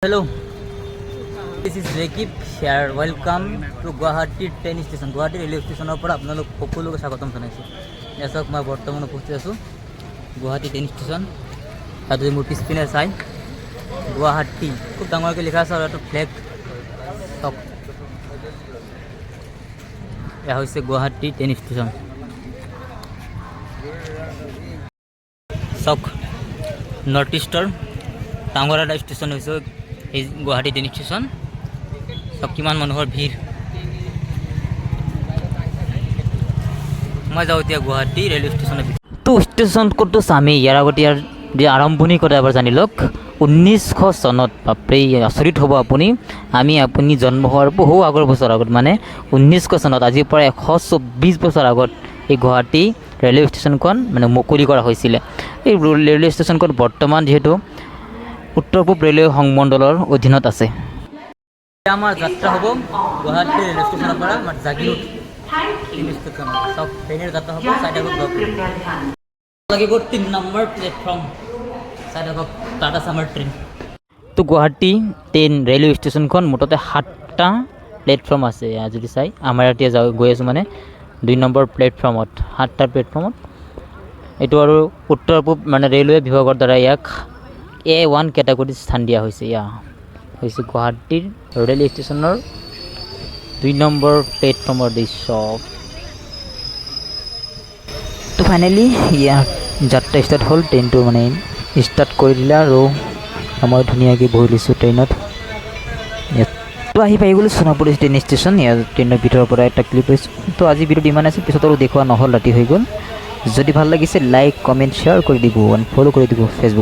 Hello, this is Rekib here. Welcome to Guwahati train station. Guwahati railway ষ্টেচনৰ পৰা আপোনালোক সকলোকে স্বাগতম জনাইছোঁ। এয়া চাওক, মই বৰ্তমান উপস্থিত আছোঁ গুৱাহাটী ট্ৰেইন ষ্টেচন। তাত যদি মোৰ পিছপিনে চাই, গুৱাহাটী খুব ডাঙৰকৈ লিখা আছে আৰু এটা ফ্লেগ। চাওক, এয়া হৈছে গুৱাহাটী ট্ৰেইন ষ্টেচন। চাওক, নৰ্থ ইষ্টৰ ডাঙৰ এটা ষ্টেচন হৈছে এই গুৱাহাটী ট্ৰেইন ষ্টেচন। চাওক, কিমান মানুহৰ ভিৰ। মই যাওঁ এতিয়া গুৱাহাটী ৰেলৱে ষ্টেচনৰ ভিতৰত। তো ষ্টেচন ক'তো চামেই, ইয়াৰ আগতে ইয়াৰ যে আৰম্ভণি কথা এবাৰ জানি লওক। 1900 চনত, বাপৰে, আচৰিত হ'ব আপুনি, আমি আপুনি জন্ম হোৱাৰ বহু আগৰ বছৰ আগত, মানে 1900 চনত, আজিৰ পৰা 124 বছৰ আগত এই গুৱাহাটী ৰেলৱে ষ্টেচনখন মানে মুকলি কৰা হৈছিলে। এই ৰেলৱে ষ্টেচনখন বৰ্তমান যিহেতু উত্তৰ পূব ৰেলৱে সংমণ্ডলৰ অধীনত আছে। আমাৰ যাত্ৰা হ'ব গুৱাহাটী ৰেলৱে ষ্টেচনৰ পৰা আমাৰ জাগিৰোড ট্ৰেইন ষ্টেচন। চাওক, ট্ৰেইনৰ যাত্ৰা হ'ব। চাই থাকক লাগিব 3 নম্বৰ প্লেটফৰ্ম। চাই থাকক, তাত আছে আমাৰ ট্ৰেইন। তো গুৱাহাটী ট্ৰেইন ৰেলৱে ষ্টেচনখন মুঠতে সাতটা প্লেটফৰ্ম আছে। এয়া যদি চাই, আমাৰ এতিয়া যাওঁ গৈ আছোঁ মানে 2 নম্বৰ প্লেটফৰ্মত। সাতটা প্লেটফৰ্মত এইটো আৰু উত্তৰ পূব মানে ৰেলৱে বিভাগৰ দ্বাৰা ইয়াক এ1 কেটেগৰীত স্থান দিয়া হৈছে। এয়া হৈছে গুৱাহাটীৰ ৰেল ষ্টেচনৰ 2 নম্বৰ প্লেটফৰ্মৰ দৃশ্য। তো ফাইনেলি ইয়াৰ যাত্ৰা ষ্টাৰ্ট হ'ল। ট্ৰেইনটো মানে ষ্টাৰ্ট কৰি দিলে আৰু মই ধুনীয়াকৈ বহি লৈছোঁ ট্ৰেইনত ইয়াত। তো আহি পাই গ'লোঁ সোণাপুৰ ট্ৰেইন ষ্টেচন। ইয়াত ট্ৰেইনৰ ভিতৰৰ পৰা এটা ক্লিপ লৈছোঁ। তো আজি ভিডিঅ'টো ইমান আছিল, পিছত আৰু দেখুওৱা নহ'ল, ৰাতি হৈ গ'ল। যদি ভাল লাগিছে, লাইক, কমেণ্ট, শ্বেয়াৰ কৰি দিব, ফ'ল' কৰি দিব ফেচবুক।